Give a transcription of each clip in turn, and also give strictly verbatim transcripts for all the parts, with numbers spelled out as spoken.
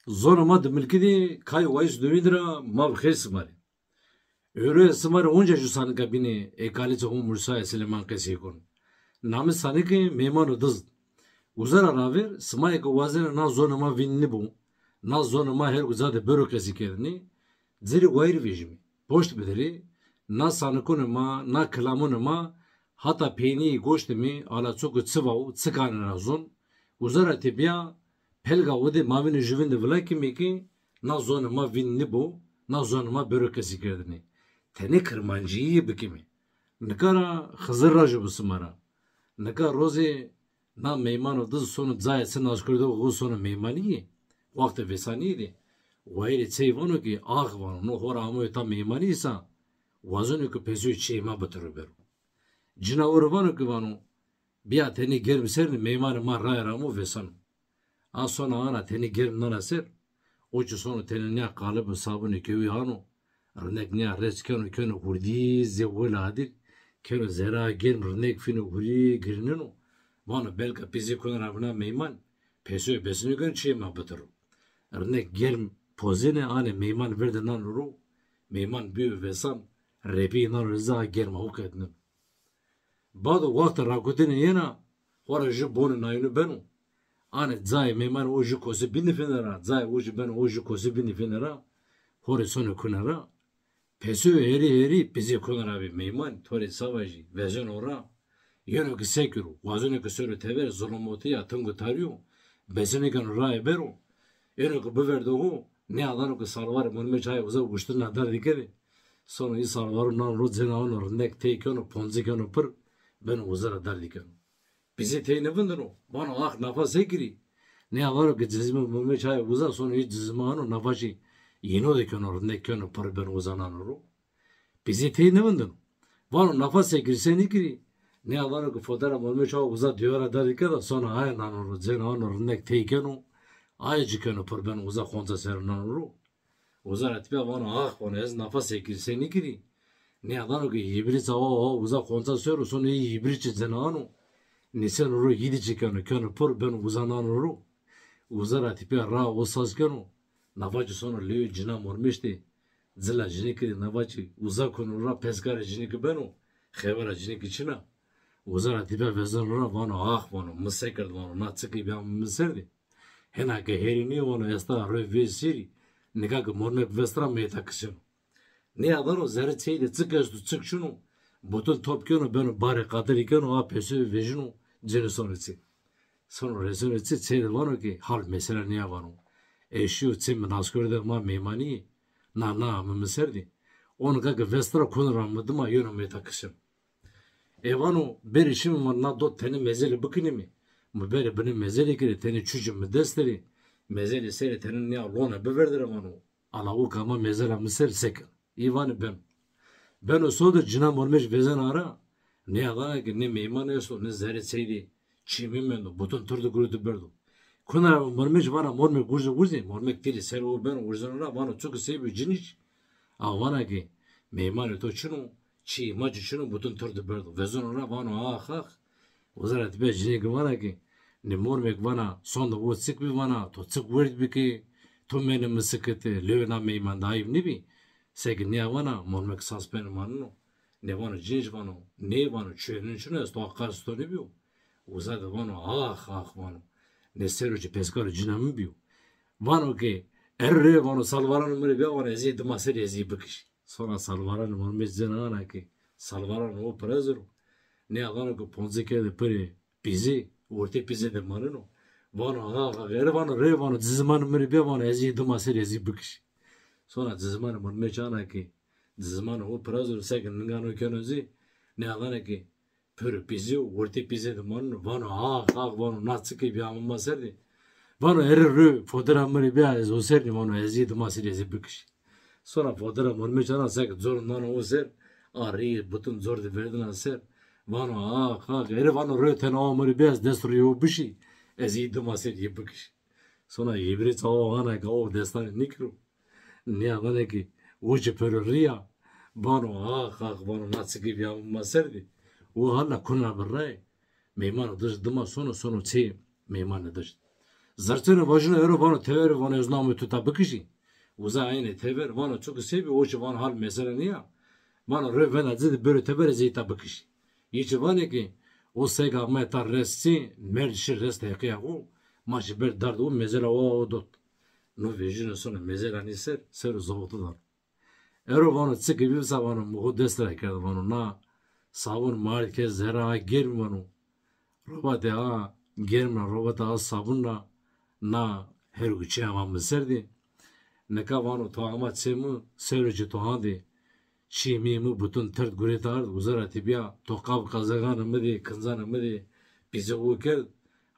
Zonê ma Dimilkî de kay wayis dewîn ra ma bi xêr sima rê. Ewro ez sima rê onca jû sanika bînê ê kalîça ho Mûsayê Silêman qesey kon. Namê sanike Meymano Dizd. Uza ra ravêr, sima eke wazenê na zonê ma vîn nîbo, na zonê ma her uca de bero qesîkerdinî, ci rê wayîr vejîmê. Poşt bidirê, na sanikonê ma, na kilamonê ma hata peynîyê goştê mi, ala çoko çi va û çi kanê ra zon. Uza ra tepîya pelga o de ma vînê jûvîn de vila kîmê ke na zonê ma vîn nîbo, na zonê ma bero qesîkerdinî. Tenê kirmancîyî bikîmê. Nika ra Xizir rajo bi sima ra. Nika rozê na Meymano Dizd sono cayê çi naskerdê xo, sono meymanîye. Wextê vêsanîye de wayîrê çey vano ke ax vano, no xora amoyê ta meymanîye sa, wazeno ke pesoyê çeyê ma bitiro bero. Cina o rê vano ke vano, bîya tenê germ ser nê, meymanê ma raye ra amo vêseno. A sona ana tenê germ nana ser. O çî sono tenê nîya qalib û sabunê kewî ano. Rindek nîya reç keno, keno hurdî zê wela adir. Keno zerra germ, rindek fîno hurî girneno. Vano belka pîzê kuno ra vîna meyman, pesoyê besinî keno çiyê ma bitiro. Rindek germ pozenê, anê meyman ver de nano ro. Meyman bîyo vêsan, repîyê nano rê zî a germa ho qedneno. Bado wextê rakutinî yena, xora jû bonê nayînû beno. Anê cayê meymanê o jû kose bînî fîne ra, cayê o jû beno o jû kose bînî fîne ra, xo rê sonê kune ra. Pesoyê herî herî pîzê kune ra bî meyman, to rê sa vajî, vezeno ra. Yeno ke sekiro, wazeno ke sero tever, zolomotî ya, ting û tarî yo, besinîkeno raye bero. Êno ke biverdo ho, nêadano ke salvarê mormê çayê uza wuştine dardî kerdê. Sono î salvaro nano ro, cêno ano, rindek tey keno, ponci keno pir, beno uza ra dardî keno. Pîzê tey nêvindeno, vano ax, nafa se kirî? Nêadano ke cizimê mormê çayê uza, sono î cizime ano, nafa çî yîno de keno, rindek keno pir, beno uza nano ro. Pîzê tey nêvindeno. Vano nafa se kirî, se nêkirî? Nêadano ke fotera mormê çawa uza dîwara dardî kerda, sona aye nano ro, cêno ano, rindek tey keno, aye ci keno pir, beno uza xonca ser o nano ro. Uza ra tepîya vano ax, vano ez nafa se kirî, se nêkirî? Nêadano ke hîbrî çawa o uza xonca ser o, sono î hîbrî çî cêno ano, nîseno ro, hîdî çî keno, keno pir, beno uza nano ro. Uza ra tepîya ra o saz keno, nafa çî sono lewê cina mormêş de. Cila cinîke de nafa çî uza kuno ra, peskarê cinîke beno, xebera cinîke çin a. Uza ra tepîya vezeno ra, vano ax, vano mi se kerd, vano na çike bîya mi ser de. Hêna ke herî nîyo, vano esta roy vêr sêrî, nika ke mormek vest ra mi heta kiseno. Nêadano zerrê çey de çik esto, çik çin o, butun top keno, beno barê qatilî keno, a pesoyî vejîno, cêno sono çê. Sono reseno çê, çê de vano ke hal mesela nîya vano. Ez şîyo çê, mi naskerdê ma meymanî yê. Na, na, mi, mi ser de. O nika ke vest ra kuno ra mi dima, yeno mi heta kiseno. E vano, berê şîme, vano na dot tenê mezelê bikinîme. Mi berê binê mezelê kerê, tenê çucê mi dest der ê. Mezelê serê tenê nîya lona biverdêne, vano. Ala o ke ama mezela mi ser, se keno? Î vanê beno. Beno so de, cina mormêş vezena ra. Nêadana ke nê meyman esto, nê zerrê çey de çîmî mendo, butun tird û girûtî berdo. Kuna ra mormêş vana, mormek wurzê, wurzê, mormek têrê ser o beno, wurzeno ra, vano çuke se bîyo, cinî çî? A vana ke meymanê to çin o, çîyê ma çî çin o, butun tird û berdo. Vezeno ra, vano ax, ax. Uza ra tepîya cinîke vana ke nê mormek, vana, sonde o çik bî, vana to çik werd bî ke to menê mi sikitî, lewê na meyman de ayb nêbî? Seke nîya vana, mormek sas benê maneno. Nê vano, cinî çî? Vano nê, vano çuyê nin çin o, ez to a qas to nêbîyo. Uza de vano ax, ax, vano nê ser o çî peskarê cina mi bîyo. Vano ke erê rê, vano salvaranê mi rê bîya, vano ez ê dima serê, ez ê bikişî. Sona salvaranê mormêş cêna ana ke salvaranê o pira zor o. Nêadano ke ponci kerdê pirê pîzê, ortê pîzê de maneno. Vano ax, ax, erê, vano rê, vano cizimanê mi rê bîya, vano ez ê dima serê, ez ê bikişî. Sona cizimanê mormêş ana ke cizimanê o pira zor o, seke ningan o keno zî, nêadana ke pêro pîzê û ortê pîzê de maneno, vano ax, ax, vano na çike bîya mi ma ser de. Vano erê rê, fotera mi rê bîya, ez o ser nî, vano ez ê dima serê, ez ê bikişî. Sona fotera mormêş ana, seke cor nano o ser, a reyê butun cor de verdina ser. Vano ax, ax, erê, vano rê, tenê awa mi rê bîya, ez dest rê o bişî, ez ê dima serê, ê bikişî. Sona hîbrê çawa ana ke o destanê nêkiro. Nêadana ke o çî pêro rî ya, vano ax, ax, vano na çike bîya mi ma ser de. O hala kuna bi raye. Meymanê dij dima sono, sono çê meymanê dij. Zertêne vajino ero vano tever, vano ez namê tu ta bikişî. Uza aynê tever vano çuki sey bî, o çi vano hal mesela nîya. Vano rê vena ci de bêro tever, ez ey ta bikişî. Yê çi vanê ki o sega ma ta rest çi, merd şi rest heqîya xo, ma şi ber dard o, mezela o, o dot. No vejîno sono mezela nî ser, ser o zoxtu dar. Ero vano çi ki bî, sa vano mi xo dest ra kerd, vano na sabun ma ard ke zerre a germ vano. Robate a germ ra, robate a sabun ra, na her û çê ama mi ser dî. Nika vano to ama çê mi, sero ci to handê. Çî mî mi butun tert gurêt ard, uza ra tîbîya, to qab qazexanê mi dî, kincanê mi dî, pîze o kerd.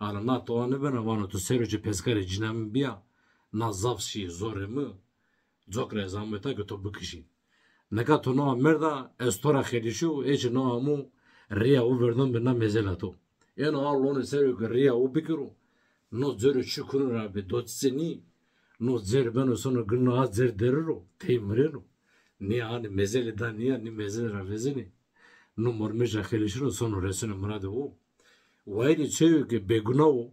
Ala na toa nêbena, vano tu sero ci peskarê cîna mi bîya, na zaf şî zorê mi. Cok ra ez ame ta ki to bikişî. Nika to noa merda, ez to ra xelîşo, ê çi no amo, rîya o verdon bi na mezela to. Êno a lonê ser o ki rîya o bikiro, no cêro çi kuno ra bi do çiçe nî, no cêr beno sono gino a cêr deriro, tey mireno. Nîya hanê mezelê da nîya, nî mezelê ra vezenê. No mormej ra xelîşino sono reseno miradê o. Wayîrê çeyo ki bêguna o,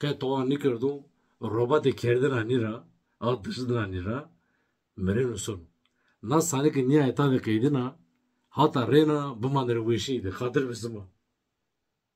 qe toa nêkerdo, robate kerdena nî ra, a dişidina nî ra, mireno sono. Na sanike nîya eta de qeydina, hata reyna bimanê rê weşîye de, xatir bi sima.